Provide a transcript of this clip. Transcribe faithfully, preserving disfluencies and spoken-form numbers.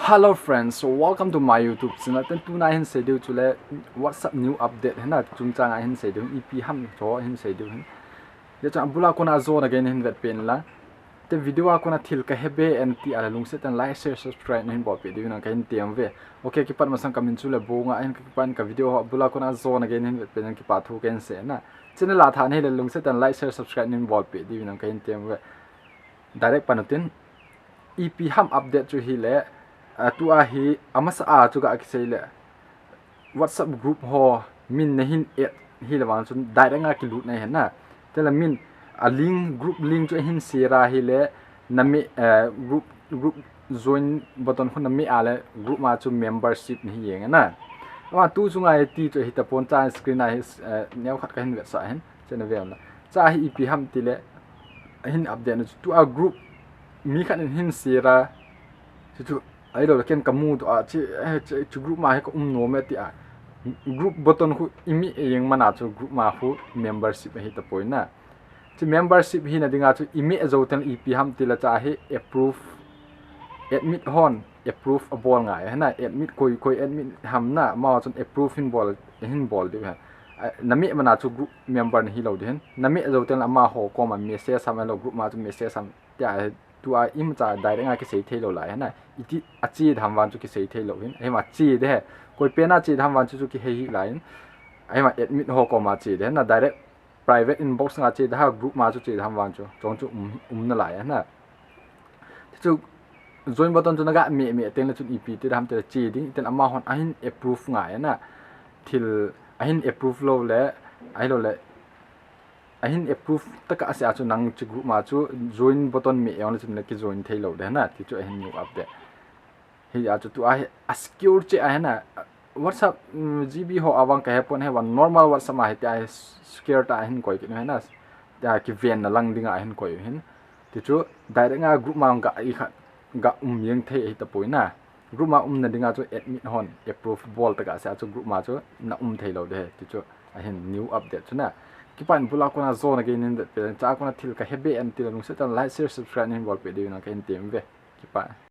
Hello friends, so welcome to my YouTube channel. Ten tuna hin sei diu chule WhatsApp new update hina chungchang a hin sei diu, ipi ham cho hin sei diu hin. Hiche chun abula kona jona gei hin vet pen la. Te video a kona thil kahe be en ti a le lungset tah in like, share, subscribe nahin bolpeh diu in kahin tem uve. Okay, kipat masang kamin chu le Bonga ahin, kipat in ka video ho abula kona jona gei hin vet pen in kipa thu kahin sei na. Channel a thah nahi le lungset tah in like, share, subscribe nahin bolpeh diu in kahin tem uve. Direct pan utin, ipi ham update chu hile, a, tua hi amasa a chu ga kisei le WhatsApp group ho min nahin add hile vang chun direct a kilut na hen na. Tela min a link, group link chu ahin share a hile, na me, eh, group, group join button khu na me a le group ma chu membership nahi jeng na. Ama tu chu ngai ti chu hita pon, cha screen a hi, eh, neo khat kahin vetsah hin. Chena ve na. Cha hi ipi ham ti le, ahin update na chu tua group mi khat in hin share a, chu chu ahilou le ken kamu to a, chu, eh, chu, chu group ma hi ka um nom e ti a. Group button khu i me jeng man a chu group ma khu membership ahi tapoi na. Chu membership hina dinga chu i me jou teng ipi ham ti le cha hi approve, admin hon approve abol ngai hina, admin koi, koi admin ham na, ama chun approve hin bol, hin bol diu hen. A, na me man a chu group member nahi lou diu hen. Na me jou teng le amaho koma message ham ahilou group ma chu message ham tia tua imacha direct a kisei thei lou lai hina. Iti a che ding ham vang chu kisei thei lou hin. Ahima che ding he. Koi pen a che ding ham vang chu chu kihei hih lai hin. Ahima admin ho koma che ding hina, direct private inbox nga che ding ha, group ma chu che ding ham vang chu. Chong chu um, um na lai hina. Chu join button chu na ga me, me teng le chun ipi ti ding ham ti le che ding, iten amahon ahin approve ngai na. Thil ahin approve lou le, ahilou le, ahin approve tah a se a chu nang chu group ma chu join button me jong le chun na kijoin thei lou ding na, ti chu ahin new update. Hi a chu tua hi a secure che a hina, WhatsApp, mm, G B ho a vang kahe pon, hi vang normal WhatsApp ma hi tia hi secure tah a hin koi kit u hina, tia kiven na lang dinga hin koi u hin. Ti chu direct a group ma ga i khat ga um jeng thei ahi tapoi na. Group ma umna dinga chu admin hon approve bol tah a se a chu group ma chu na um thei lou ding he. Ti chu ahin new update chu na. Kipa in bula kona jona gei hin vet pen, cha kona thil kahe be en ti le lungset tah in like, share, subscribe nahin bolpeh diu in kahin tem uve. Kipa.